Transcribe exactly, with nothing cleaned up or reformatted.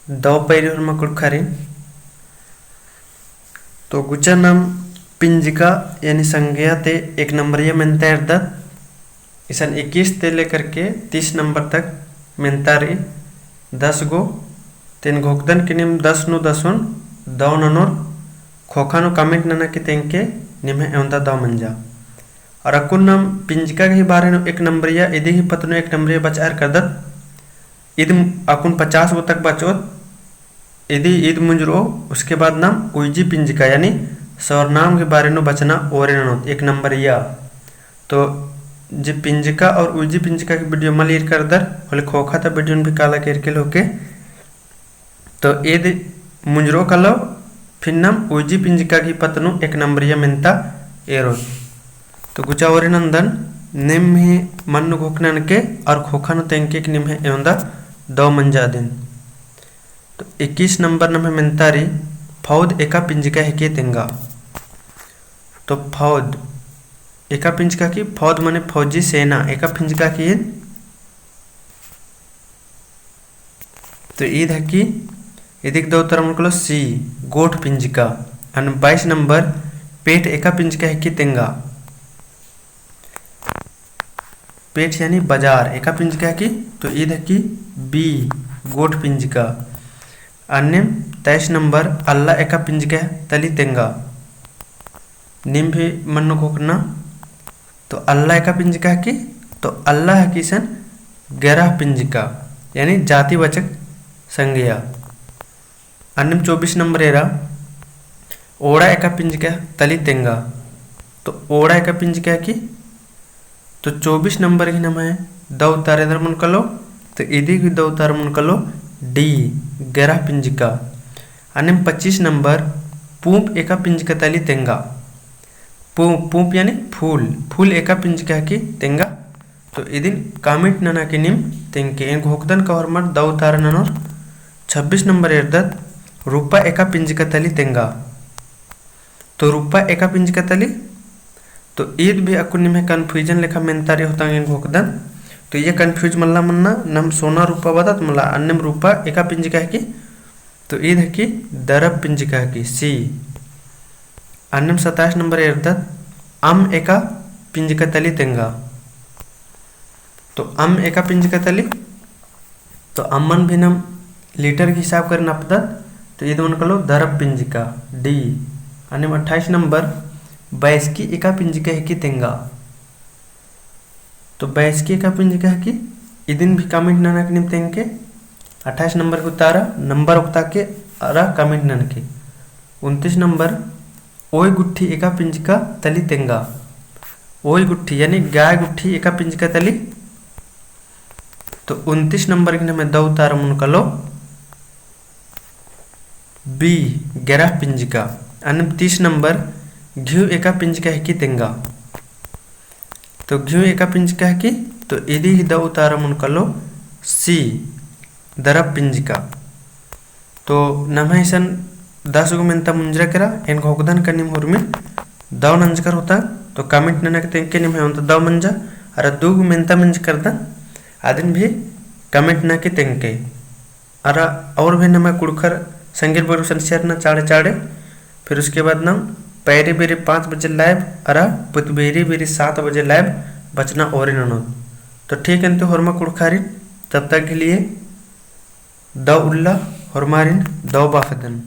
दौ पैरी होरमा कुँड़ुख़ारिन। तो गुचा नाम पिंजका यानी संगेया ती एक नंबरिया मेन्ता एरदत। इसन इक्कीस ती लेकर के तीस नंबर तक मेन्ता रई, दस गो। तो एन घोखदन कि नीम दस नू दसोन दौ ननोर, ख़ोख़ा नू comment नना की तेंगके निम्है एवंदा दौ मंजा। और अक्कुन नाम पिंजका गही बारे नू एक नंबरिया, इदी गही पत्त नू एक नंबरिया बचआ एरकदत। इद अक्कुन पचास गो तक बचओत। इदी ईद मुंजरओ, उसके बाद नाम उइजी पिंजका यानी सर्वनाम के बारे नू बचना ओरे ननोत एक नंबरिया। तो जे पिंजका और उइजी पिंजका की video मल एरकदर होले, ख़ोख़ा ता video भी काला केरके होके। तो ईद मुंजरओ कालो, फिर नाम उइजी पिंजका की पत्त नू एक नंबरिया मेन्ता एरोत। तो गुचा ओरे नन्दन, नीम ही मन नू घोख ननके और ख़ोख़ा नू तेंगके कि निम्है एवंदा दौ मंजा अदिन। तो इक्कीस नंबर नम्है मेन्ता रई, फौद एका पिंजका हिकी तेंगा। तो फौद एका पिंजका हिकी, फौद मने फौजी सेना, एका पिंजका हिकी। तो ईद हिकी, इदिक दौ उत्तर मनो कालो C, गोठ पिंजका। अन्नेम बाईस नंबर, पेठ एका पिंजका हिकी तेंगा। पेठ यानी बजार, एका पिंजका हिकी, तो ईद हिकी B, गोठ पिंजका। अन्नेम तेईस नंबर, अल्ला एका पिंजका तली तेंगा। नीम भी मन नू घोखना। तो अल्ला एका पिंजका हिकी, तो अल्ला हिकी इसन गरह पिंजका, यानी जातिवाचक संज्ञा। अन्नेम चौबीस नंबर एरा, ओड़ा एका पिंजका तली तेंगा। तो ओड़ा एका पिंजका हिकी, तो चौबीस नंबर गही नम्है दौ उत्तर एन्दर मनो कालो, तो इदी गही दौ उत्तर मनो कालो D, गरह पिंजका। अन्नेम पच्चीस नंबर, पूंप एका पिंजका तली तेंगा। पूंप, पूंप यानी फूल, फूल एका पिंजका हिकी तेंगा। तो इदिन comment नना की नीम तेंगके। एन घोखदन का होरमर दौ उत्तर ननोर। छब्बीस नंबर एरदत, रुप्पा एका पिंजका तली तेंगा। तो रुप्पा एका पिंजका तली, तो ईद भी अक्कुन निम्है confusion लेखा मेन्ता रई होतंग एन घोखदन। तो इय्या confuse मल्ला मन्ना, नाम सोना रुप्पा बअदत मला, अन्नेम रुप्पा एका पिंजका हिकी, तो ईद हिकी दरब पिंजका हिकी, C। अन्नेम सत्ताईस नंबर एरदत, अम एका पिंजका तली तेंगा। तो अम एका पिंजका तली, तो अम्मन भी नाम लीटर के हिसाब करे नपदत, तो ईद मनो कालो दरब पिंजका, D। अन्नेम अट्ठाईस नंबर, बैसकी एका पिंजका हिकी तेंगा। तो बैसकी एका पिंजका हिकी, इदिन भी comment नना की नीम तेंगके। अट्ठाईस नंबर गही उत्तर नंबर ओक्ता के अरा comment ननके। उनतीस नंबर, ओय गुट्ठी एका पिंजका तली तेंगा। ओय गुट्ठी यानी गाय गुट्ठी एका पिंजका तली। तो उनतीस नंबर गही नम्है दौ उत्तर मनो कालो B, गरह पिंजका। अन्नेम तीस नंबर, घिउ एका पिंजका हिकी तेंगा। तो घिउ एका पिंजका हिकी, तो इदी गही दौ उत्तर मनो कालो C, दरब पिंजका। तो नम्है इसन दस गो मेन्ता मुंजरा केरा, एन घोखदन का नीम होरमिन दौ नंजकर होता, तो comment नना की तेंगके निम्है एवंदा दौ मंजा, अरा दू गो मेन्ता मुंजकरदन, अदिन भी comment नना की तेंगके। अरा और भी नम्है कुँड़ुख़र संगेर बरु सन share ना चाड़े चाड़े। फिर उसके बाद नाम पैरी बेरी पाँच बजे live अरा पुतबेरी बेरी सात बजे live बचना ओरे ननोत। तो ठीक है, तो होरमा कुँड़ुख़ारिन, तब तक के लिए दौ उल्ला होरमारिन दौ बाफदन।